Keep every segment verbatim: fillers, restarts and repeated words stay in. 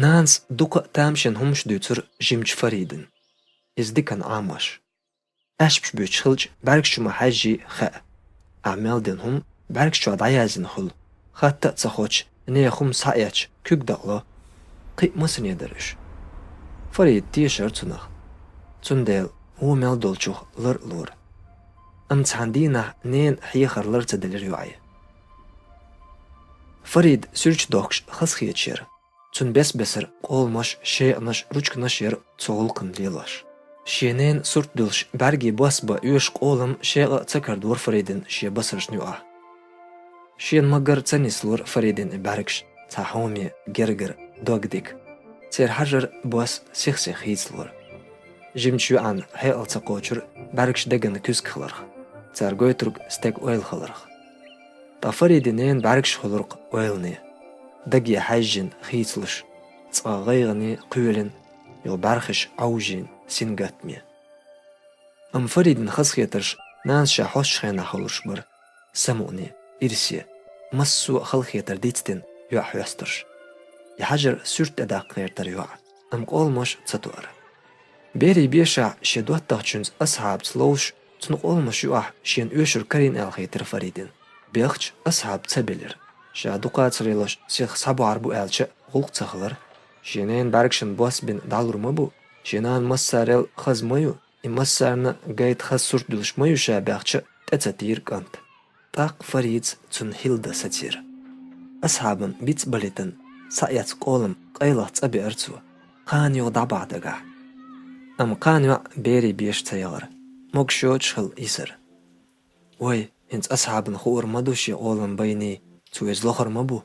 Нанас дукха а тамашийна хӀумаш дуьйцура жимачу Фаридана. Иза диканна Ӏамош. Аьшпаш буьйцуш хилча, бӀаьргаш чу ма хьаьжжий хаьа. Ахьа мел дина хӀума бӀаьргаш чохь дӀаяздина хуьлу. Хатта а ца хоттуш, нехан хӀума схьаэцча, куьг дакъало. Кхин а масане дара уьш. Фарида тешара цунах. Цундела вон мел долчух лар а лора. Амма цхьана дийнахь ненан хьехар лар ца делира йоӀе. Фарида суьрташ дохкуш хазахеташ яра. Цуьнан бес-бесара къоламаш, шекъанаш, ручканаш яра цу гӀуллакхна лелош. Шен ненан сурт дуьллуш бӀаьргийн бос бан оьшу къолам шекъа а ца карадора Фаридина шен басаршна юкъахь. Шена ма-гарра ца нислора Фаридина и бӀаьргаш цхьа хьоме, гергара, догдика. Церан хьажар, бос сих-сиха хийцалора. Жимачу йоӀана хьекъал ца кхочура бӀаьргаш деган куьзга хиларх, цара гойтург стеган ойла хиларх. Ткъа Фаридин ненан бӀаьргаш хуьлура-кх ойлане, даге хьаьжжина хийцалуш, цкъа гӀайгӀане кхоьлина, юха бӀаьрхиш Ӏовжийна сингаттаме. Амма Фаридина хазахетарш нанас ша хьостачу хенахь хуьлуш бара, самукъане, ирсе, массо а халахетар дицдина йоӀ хьоьстурш. И хьажар суьрта тӀедаккха гӀертара йоӀа, амма къоламаш ца тоара. Берийн бешахь шен доттагӀчуьнца Асхьабца ловзуш, цуьнан къоламаш юкъахь шена оьшург карийна аьлла хийтира Фаридина. Бехча Асхьаб ца белира. Ша дукха ца лелош сиха схьабахьар бу аьлча а гӀуллакх ца хилира. Шен ненан бӀаьргашна бос бина дӀалур ма бу, шен нана массарел хаза ма ю, и массарна гайта хаза сурт дуьллуш ма ю ша бехча а, тӀе ца тийра кӀант. ТӀаккха Фарида цунна хӀилла дан сацийра. Асхьабан бицбалийтина схьаэцна къолам къайлаха цӀа беара цо, кхана юха дӀабахьа дагахь. Амма кхана йоӀ берийн беша ца яхара, могуш йоцуш хилла йисира. Вай, хӀинца Асхьабна хуур ма ду шен къолам байний, цо иза лохур ма бу.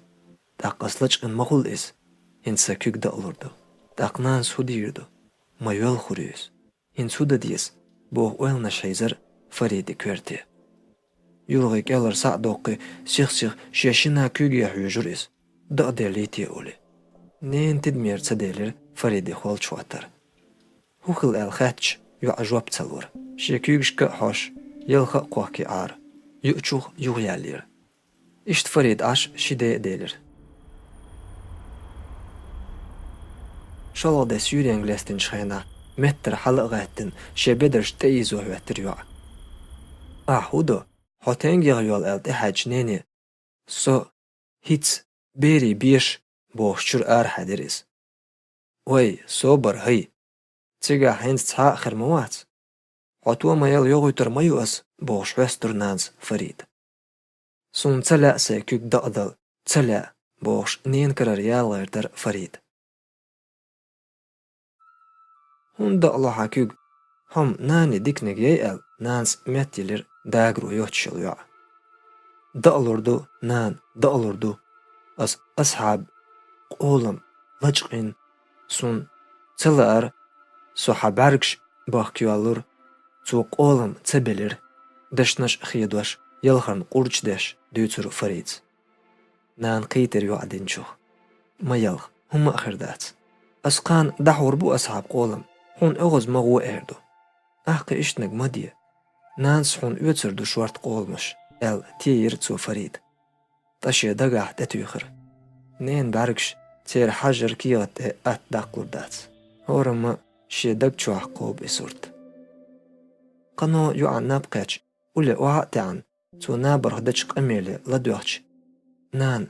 ТӀаккха ас лачкъийна ма хуьлу иза, хӀинца сан куьг дакъалур ду. ТӀаккха нанас хӀун дийр ду? Ма йоьлхур ю иза. ХӀинца хӀун дан деза? Боху ойланаш хьийзара Фарида коьрте. ЮргӀий кӀелара схьа а доккхий, сих-сиха шен шина куьйге хьоьжура иза, дакъаделлий те олий. Ненан тидамера ца делира Фариде холчу хӀоттар. ХӀун хилла аьлла хаьттича, йоӀа жоп ца лора. Шен куьйгашка а хьош, ялха а кхохкий Ӏара, юучух юхаяьллера. Иштта Фарида Ӏаш ши де а делира. ШолгӀа де суьйренга лестинчу хенахь, меттара хьала а гӀаьттина, шен бедарш тӀеийзо хӀоьттира йоӀа. Ахь хӀун до? Хьо стенгех йолу аьлла тӀехьаьдча нене, со, хӀинца, берийн беша, бохуш чуьра арахьаьдира иза. Вай, собар хӀай! Цигахь хӀинца цхьа а хир ма вац. Хьо тома яла йохуьйтур ма ю ас, бохуш хьоьстура нанас Фарида. Суна ца лаьа сайн куьг дакъадала, ца лаьа, бохуш ненан карара яла гӀертара Фарида. ХӀунда дакъало хьан куьг? Хьо-м нане диканиг яй аьлла, нанас меттаелира дагаро йоцуш йолу йоӀ. Дакъалур ду, нана, дакъалур ду. Ас Асхьаб къолам лачкъийна, суна ца лаара, со хьан бӀаьргаш бахка йоьллура, цо къолам ца белира, дешнаш а хедош, ялхарна къурдаш деш, дуьйцура Фаридас. Нана кхийтира йоӀа динчух. Ма ялха, хӀумма а хир дац. Ас кхана дӀахьур бу Асхьаб къолам, хьуна оьгӀаз ма гӀо эр ду. Ахь кхин иштаниг ма де. Нанас хьуна оьцур ду шорта къоламаш, аьлла, тӀеийра цо Фарида. Ткъа шен дагахь тӀетуьйхира. Ненан бӀаьргаш церан хьажар кехат тӀе атта даккхалур дац. ХӀорамма шен даг чохь кхобу и сурт. Кхано йоӀан наб кхаьчча, улле охьа а таьӀна, цо набарх дечу къамеле ладоьгӀча: «Нана,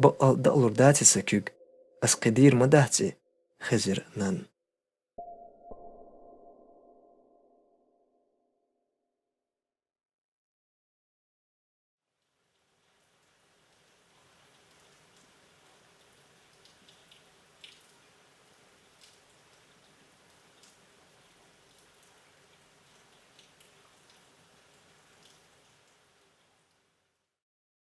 баккъал а дакъалур дац и сан куьг, ас кхин дийр ма дац и», — хезира нанна.